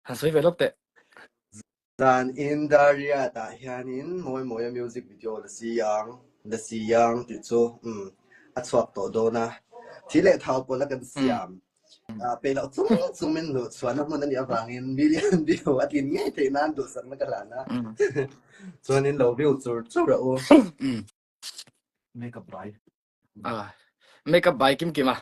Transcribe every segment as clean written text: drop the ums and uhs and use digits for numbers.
Han sawi ve lawk teh. Zan in Dariat ah hianin mawi mawia music video la si ang, la si ang tih chu umm a chhuak tawh dawn a. Thi leh thau pawlh a kan siam. Ah pe loh chung chung min luh chhuahna hmun a nih avangin million view a tlin ngei theih nan duhsakna ka hlan a. Chuanin lo view chur chur a u. Makeup bai. Ah makeup bai kim kim a.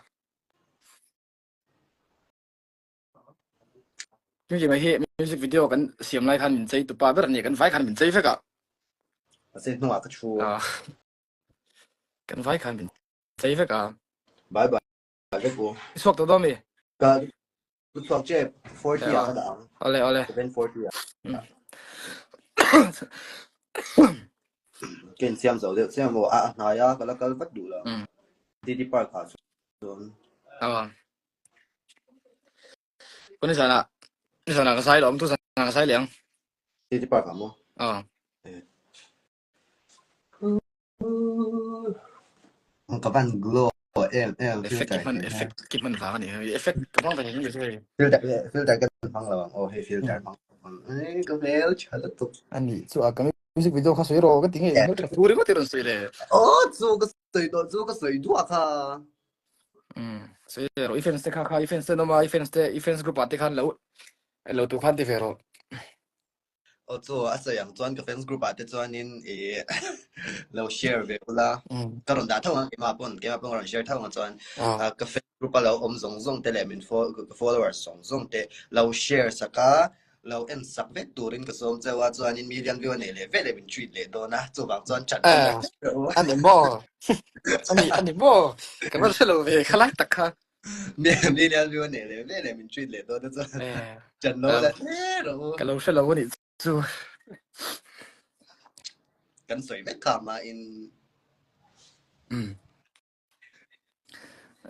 Kim kim a hi music video kan siam lai khan min chei tupa ber a ni kan vai khan min chei vek a. Mahse hnungah ka thu. Ah kan vai khan min chei vek a. Bye bye vek u. I chhuak tawh dawn mi? Ka chhuak tep 40 ah ka dah ang. Ole ole. 740 ah. Ka insiam zo deuh chiah maw? A hnai a ka la kal vat duh lo. City Park ah chuan. Aw. Ko ni zana ni zana ka sai lo tu zana ka sai leh ang. City Park ah maw? Aw. Ka van glow em em Effect ki hman effect ki hman vang ani. Effect ka hmang ve ni se. Filter filter kan hmang lo ang. Oh hei filter hmang. Ai ka hmel tha lutuk. Ani chu a ka music video kha sawi rawh ka ti nge hmel tha thu ringawt i rawn sawi le. Oh chu ka sawi tawh chu ka sawi duah kha. Um sawi ve rawh i fans te kha kha i fans te an awm a i fans te i fans group ah te khan lo lo tu khan ti ve rawh. Aw chu a sawi ang chuan ka fans group ah te chuanin i lo share ve ula ka rawn dah tho ang keimah pawn keimah pawn ka rawn share tho ang chuan ka fans group a lo awm zawng zawng te leh min ka followers zawng zawng te lo share sak a lo en sak vek turin ka sawm cheu a chuanin million view a neih leh vek leh min treat leh dawn a chuvang chuan chat lo leh vek rawh u. Ani maw ani ani maw ka va hre lo ve khalai tak kha. Million view a neih leh vek leh min treat leh dawn a chuan chan lo la hle rawh u. Ka lo hre lo anih chu. Kan sawi vek kha mahin. Um.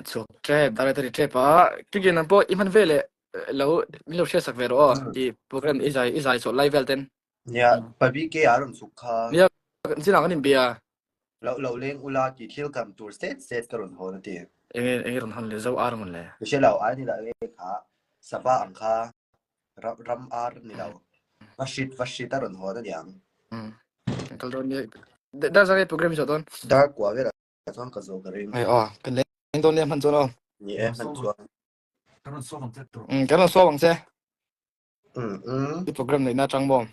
Chhuak tep, dar a ri tep a. Kiki nang pawh i hman ve leh lo min lo hriatsak ve rawh aw. I program i zai i zai chawlh lai vel ten. Nia, Pabike a rawn chhuk kha. Nia, chinah kan inbia. Lo lo leng ula tih thil kam tur set set ka rawn hawn a ti. Enge enge rawn hawn le zo ar mawn le. Ka hre lo, ai ni lo enge kha sava ang kha ram ram ar ni lo. Va hrit va hrit a rawn hawn a niang. Um kan kal dawn nia. Dar zar nge program i zawh dawn? Dar kua velah chuan ka zawh ka ring. Ai aw, kan leng dawn nia hman chuan aw. Ni e, hman chuan. Kan rawn sawm ang che tur. Um kan rawn sawm ang che. Um um. I program neihna atang maw?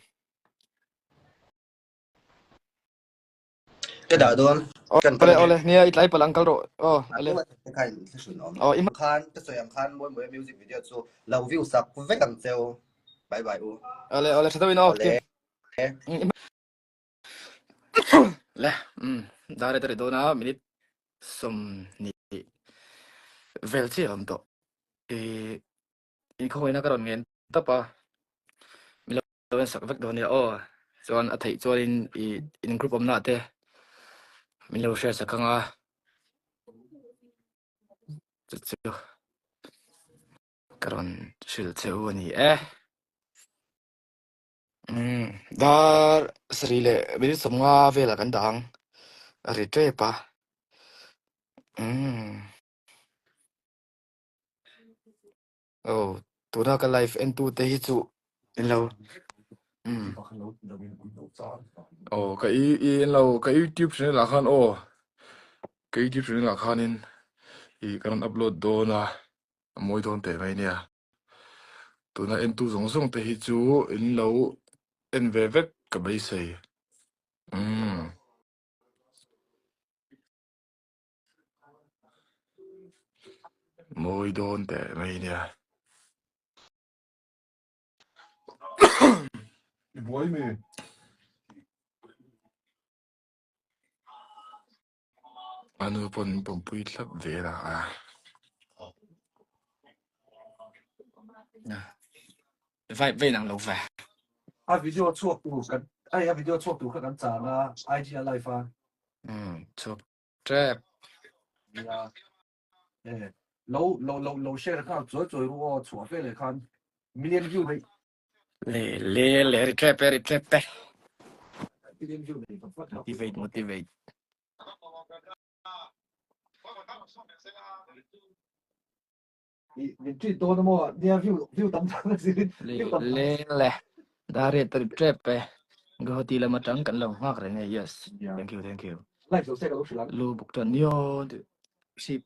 Ka dah dawn. Kan kal Ole ole nia i tlai palh ang kal rawh. Aw ale. Kha in thlahrun awm. Aw i Khan ka sawi ang khan mawi mawi music video chu lo view sak vek ang cheu. Bye bye u. Ale ole tha deuhin aw. Ole. Le um dar e tari dawn a minute som ni vel chiah awm tawh. I i khawngaihin ka rawn ngen tawp a. Lo en sak vek dawn nia aw. Chuan a theih chuanin i in group awmna te min lo share sak ang a. Chu chu ka rawn hrilh che u a ni e. Umm dar sarih leh minute 50 velah kan dah ang a ri tep a. Umm. Aw tuna ka live en tu te hi chu in lo umm Aw ka i i en lo ka youtube channel ah khan aw ka youtube channel ah khanin ih ka rawn upload dawn a a mawi dawn teh mai nia tuna en tu zawng zawng te hi chu in lo en ve vek ka beisei umm. Mawi dawn teh mai nia. I buai mi. A nu pawn min pawmpui thlap vel a. Vai vai nang lo ve. A video chhuak tur kan ai a video chhuak tur kha kan chang a IG a live a. Um chhuak Trap. Nia. Eh, lo lo lo lo share kha chuai chuai ru aw chhuah ve leh khan million view nei. Le le le ri trap e ri trap e. Million view nei ka vat. Motivate motivate. Min treat dawn amaw nia view view tam tak na zirin view tam tak. Leng le Dariat ta rip trep e. Guwahati lam atang kan lo nghak reng e yes. Thank you thank you. Live zo se ka lo hrilh ang. Lu buk tan nio chip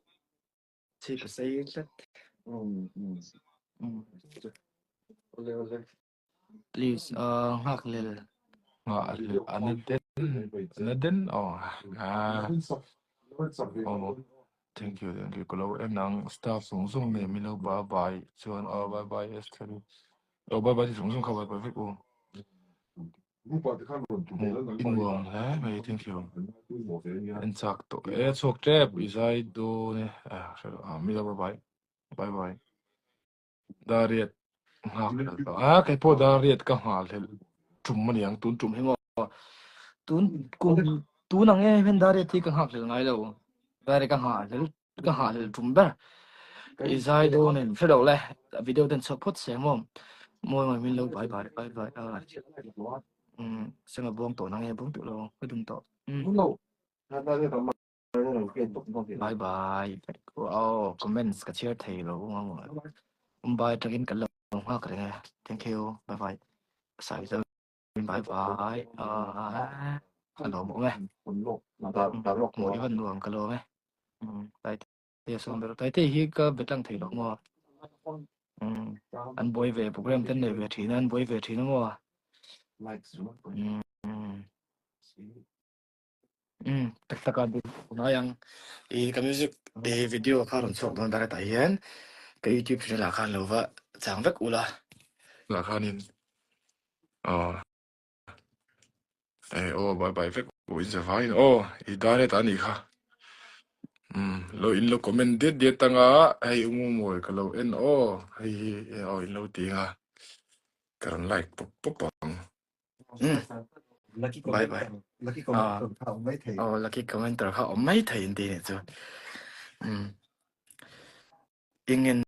chip a sei tlat. Um um. Ole ole. Please uh nghak lel. Nghah lel ana den ana den oh ah oh thank you thank you ka lo en ang staff zawng zawng nen min lo bye bye chuan oh bye bye Esther oh bye bye ti zawng zawng kha bye bye vek u i nuam hle mai thank you en chak tawh e chhuak tep i zai dawn e ah hre lo ah min lo bye bye bye bye. Dariat nghak hlel tawh a, kei pawh Dariat ka nghah hlel tum a niang tun tum hi maw. Tun kum tun ang em hian Dariat hi ka nghak hlel ngai lo. Dariat ka nghah hlel ka nghah hlel tum ber. I zai dawn em hre lo le video ten chhuak phawt se maw. Mawi mawi min lo bye bye bye bye a. Um sanga buang tawh nang e buang tawh lo ka dum tawh. Um. Bye bye. Oh, comments ka chhiar thei lo Mumbai atangin kan lo nghak reng e. Thank you. Bye bye. Sai zo bye bye. Ah, ka lawm awm e. Hmuh i van nuam ka lawm e. Taite sawm ber. Taite hi ka be tlang thei lo maw. An buai ve program ten nei ve thin a, an buai ve thin a maw. Um tak tak a ngai ang i ka music i video kha rawn chhuak dawn daret ah hian ka youtube channel ah khan lo va chang vek ula. Lah khanin aw eh aw bye bye vek u in zavaiin aw i daret a nih kha um lo in lo comment diat diat anga hei u Mumawi ka lo en aw hei hi aw in lo ti anga ka rawn like pawp pawp ang. Lucky Bye bye. commenter, lucky commenter kha awm mai thei. Oh, lucky commenter kha awm mai thei in ti nih chu. Um. Ingen.